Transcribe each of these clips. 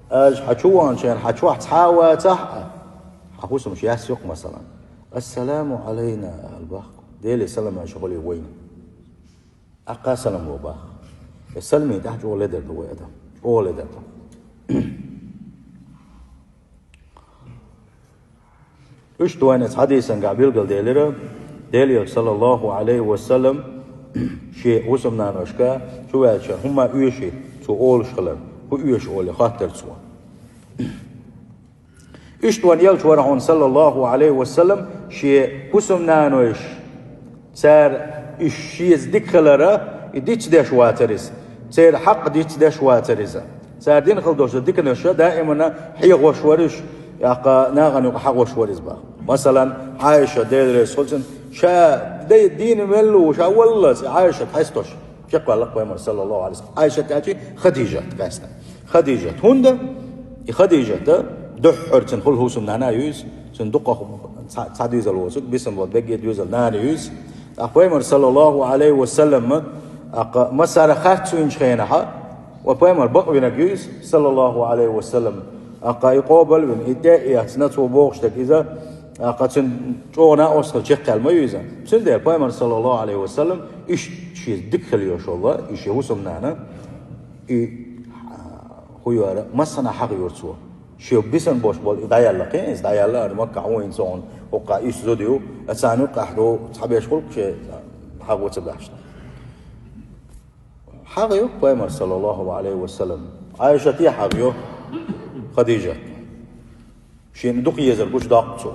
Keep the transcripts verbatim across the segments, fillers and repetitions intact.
Аша хьан чу ваханчу хенахь хьан чохь цхьа а вацахь а, хьан хӀусамаш яц юкъа, масалан. «Ассаламу Ӏалайна», — аьлла боху. Деле салам аша хуьлий вайна. Аккха салам ло боху. И саламийн тӀехь чӀогӀа ледар ду вай адам. ЧӀогӀа ледар ду. Иштта вайна цхьа хьадисангахь билгалделира, Делан Элча, саллаллаху Ӏалайхи ва саллам, шен хӀусамнаношка чуваьлча хӀумма оьший цо олуш хилар, хӀун оьшу олий хоттар цо. Иштта вайн Элча вара хьуна, саллаллаху Ӏалайхи ва саллам, шен хӀусамнанойш, цара уьш шеца дика хилара, и дицдеш вацара иза. Церан хьакъ дицдеш вацара иза. Цара дина хила долчу диканаш даимана хьехош вара уьш, тӀаккха нахана юкъа хьахош вара иза боху. Масалан, Ӏайша, Дела реза хуьлда цунна, ша дай дийна мел ву, ша валлалц, и Ӏайша хьестош. Чекхваьлла пайхамар, саллаллаху Ӏалайхи ва саллам. Ӏайшат аьлча Хадижат къаьста. Хадижат. ХӀунда? И Хадижата дуьххьара цуьнан хуьлу хӀусамнана ю иза. Цуьнан дукхах цхьа, цхьа доьзал воцург, бисина болу берриге доьзал нана ю иза. ТӀаккха пайхамар, саллаллаху Ӏалайхи ва саллам, тӀаккха массара харц винчу хенахьа, ва пайхамар бакъвинарг ю иза, саллаллаху Ӏалайхи ва саллам. ТӀаккха и къобалвина, и тӀе а эцна, цо бохуш дерг иза, тӀаккха цуьнан чӀогӀа накъостал чекхъяьлла ма ю иза. Цундела пайхамар, саллаллаху Ӏалайхи ва саллам, иштта шеца дика хила йолуш волу, и шен хӀусамнана, и, а, хӀун яра, массанхьа хьахайора цо. Шен бисина болуш болу и дӀаяьлла, кхин а иза дӀаяьлла, ара Маккахь хӀун йина цо хьуна, хӀокху юьсу зуда ю, аса царна юккъехь ду, цхьаберш хуьлу шен хьахо ца баьхча. Хьахайо пайхамар, саллаллаху Ӏалайхи ва саллам. Ӏайшате хьахайо Хадижат. Шена дукха езар гучудоккху цо.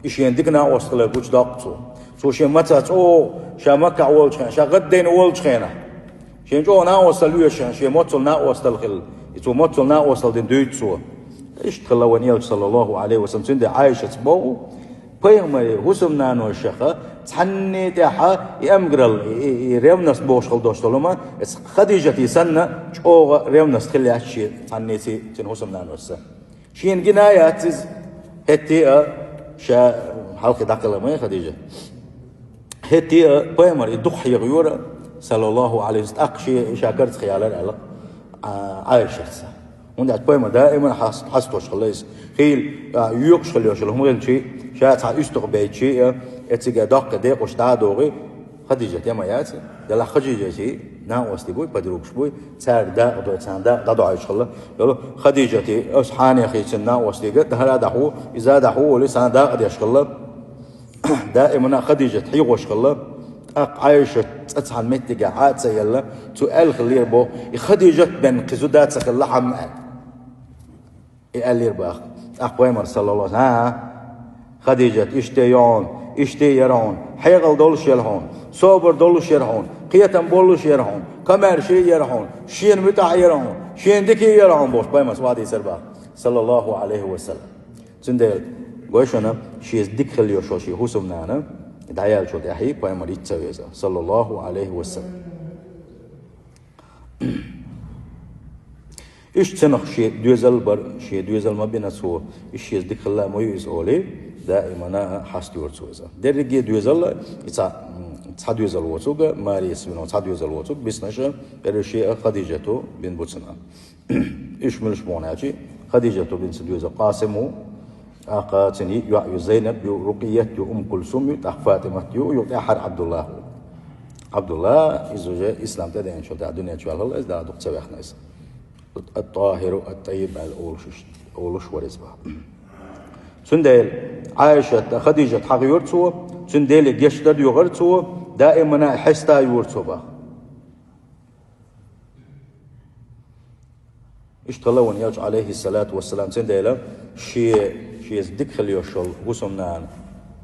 И шена дика накъост хилар гучудоккху цо. Цо шен маца чӀогӀа, ша Маккахь волчу хенахь, ша гӀаддайна волчу хенахь, шена чӀогӀа накъостал оьшу, шен моццул накъостал хилла. И цо моццул накъостал дина дуьйцу цо. Иштта хилла вайн Элча, саллаллаху Ӏалайхи ва саллам, цундела Ӏайшаца боху, пайхамаран хӀусамнаношха цхьанне тӀехь и амгарал, и, и, и ревность бохуш хила долуш долу хӀума, иза Хадижате санна чӀогӀа ревность хилла яц шен цхьаннеца цуьнан хӀусамнаношца. Шена гина яц иза, хӀетте а, ша хьалхе дӀакхелхина ма ю Хадижа. ХӀетте а пайхамар и дукха хьехайора, саллаллаху Ӏалайхи ва саллам, тӀаккха шен ша карзахъялара аьлла, а, Ӏайшаца. ХӀунда аьлча пайхамар даиман хьас-, хьастош хилла иза. Хийла, а, йоькъуш хила йолуш хӀума хилча, ша цхьа уьстагӀ бейтча, а, эцигара доккхий декъаш дӀа а догӀий, Хадижат я ма яц. Делахь Хадижате накъостий буй, подругаш буй, цаьрга дакъа дой, царна дакъа дӀадохьуьйтуш хилла. Йолу Хадижате, аса хьанехий цуьнан накъостийга, дара а дӀахьу, иза а дӀахьу, олий, царна дакъа деш хилла. Даимана Хадижат хьехош хилла. ТӀаккха Ӏайшат цкъа цхьана меттигехь Ӏа а ца елла, цо аьлла хиллера боху, и Хадижат бен кхин зуда ца хилла хьан аьлла. И аьллера боху. ТӀаккха пайхамар, саллаллаху Ӏалайхи ва саллам: «ХӀан, Хадижат, иштта йо хьуна, иштта яра хьуна, хьекъал долуш яра хьуна, собар долуш яра хьуна, кхетам болуш яра хьуна, комаьрша яра хьуна, шена муьтӀахь яра хьуна, шена дика яра хьуна», — бохуш пайхамарс вадийцар боху, саллаллаху Ӏалайхи ва саллам. Цундела, гой шуна, шеца дика хила йолуш йолу шен хӀусамнана дӀаяьллачул тӀаьхьа пайхамар йиц ца веза, саллаллаху Ӏалайхи ва саллам. Иштта цунах шен доьзал бар, шен доьзал ма бина цо, и шеца дика хилла ма ю иза олий, даимана хьастайора цо иза. Дерриге а доьзал, и цхьа, цхьа доьзал воцург, Марияс вина цхьа доьзал воцург, биснарш, тӀера шен а Хадижату бина бу цунна. Уьш муьлш бу аьлча, Хадижату бина цу доьзал Къасим ву, тӀаккха цуьнан йиъ йоӀ ю, Зайнаб ю, Рукъият ю, Умму Кулсум ю, тӀаккха ФатӀимат ю, юха тӀаьххьара Ӏабдуллах ву. Ӏабдуллах, иза уже ислам тӀедеанчул тӀаьхьа дуьнен чу ваьлла, иза Дала дукха ца ваьхна иза. Ат-ТӀахӀиру, ат-ТӀаййиб аьлла олуш, олуш вара иза боху. Цундела Ӏайшат, Хадижат хьахайора цо, цуьнан Деле гечдар доьхура цо, даимана хьестайора цо боху. Иштта хилла вайн Элча, Ӏалайхиссалату вассалам, цундела шен, шеца дика хила йолуш йолу хӀусамнана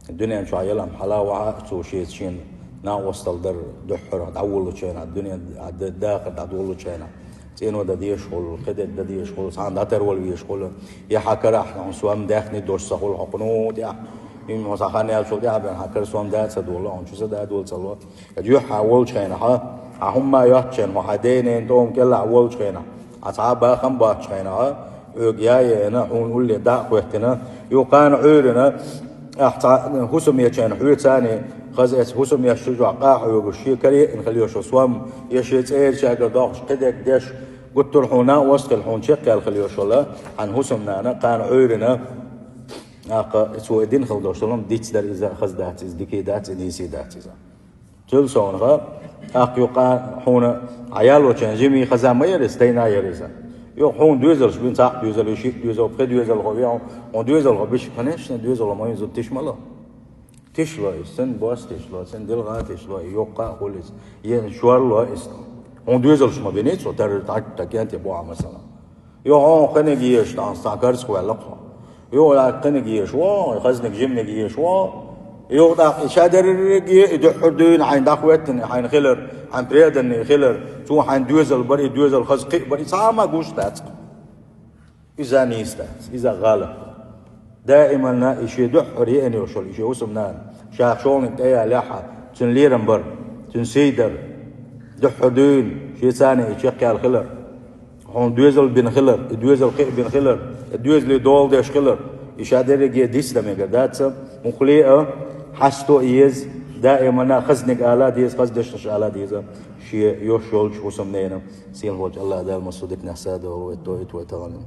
дуьнен чохь ялам хьала вахьа а, цо шеца шена накъостал дар дуьххьара дӀаволлучу хенахь, дуьнен а д-, дахар дӀадоллучу хенахь, цӀено дан дезаш хуьлу, кхидерг дан дезаш хуьлу, цхьана дӀатарвала везаш хуьлу, я хьан карахь хьуна сом даьхни дош ца хуьлу хьо кхунна тӀехь, и хьо цхьа хан яьллачул тӀаьхьа бен хьан кара сом да а ца долу, хьуна чу са да а дола ца ло. Юьхьа волчу хенахь, хьан хӀумма йоцчу хенахь, хьан ден-ненан тӀома кӀелахь волчу хенахь, хьан цхьа а бахам боцчу хенахь, хьоьга яйена, хьуна улле дӀа а хӀоьттина, юха кхана Ӏуьйрина, ахь цхьа хӀусам ечу хенахь, хьоьца а хаза эца хӀусам еш чу чохь къа а хьоьгуш, шен кара еъна хила йолуш йолу сом, я шен цӀерачаьргара дохуш кхидерг деш, Гуттар хьуна, ост хила хьуна, чекхъял хила йолуш йола хьан хӀусамнана, кхана Ӏуьйранна, тӀаккха цо и дина хила долуш долу диц дара иза, хаза дац иза, дика дац иза, нийса дац иза. Цул совнаха, тӀаккха юха хьуна Ӏа ялочарна жимий хаза ма яра иза, тайна яра иза. Юха хьуна доьзалш бина, цхьаъ доьзал, шиъ доьзал, пхи доьзал хьо веана, хьуна доьзал хьо биш, конечно, доьзал хьо ма вина зуда тиша ма ло. Тишло иза, сен бос тишло, сен дилха тишло, и йоккха а хуьлу иза, ен шорло иза. Хьуна доьзалш ма бина цо, тара тӀаккха кенте бохьа масала. Юха хьуна кхиниг еш, тӀаккха цхьа карзах ваьлла хьо. Юха кхиниг еш вон, хазниг жимниг еш вон. Юха тӀаккха и ша дерриге, и дуьххьара дуьйна хьайна дӀахӀоьттина, хьайна хилар, хьайна преданный хилар, цо хьайна доьзал бар, и доьзал хаза кхиъ бар, и цхьа а ма гуш дац. Иза нийса дац, иза гӀалат. Даиманна и шен дуьххьара еана йолуш йолу, и шен хӀусамнана, ша шолгӀаниг тӀеялехьа, цуьнан лерам бар, цуьнан сий дар, дуьххьара дуьйна шен царна и чекхъял хилар, хьуна доьзал бина хилар, и доьзал кхиъ бина хилар, и доьзале дола деш хилар, и ша дерриге диц дан мегар дац, муххале а хьасто а еза, даиманна хазниг ала а деза, хаза дешнаш ала а деза, шен йолуш йолчу хӀусамненан. Сийлахьчу АллахӀ Дала массо а диканехь садо вай, тоьуьйту вай тахана.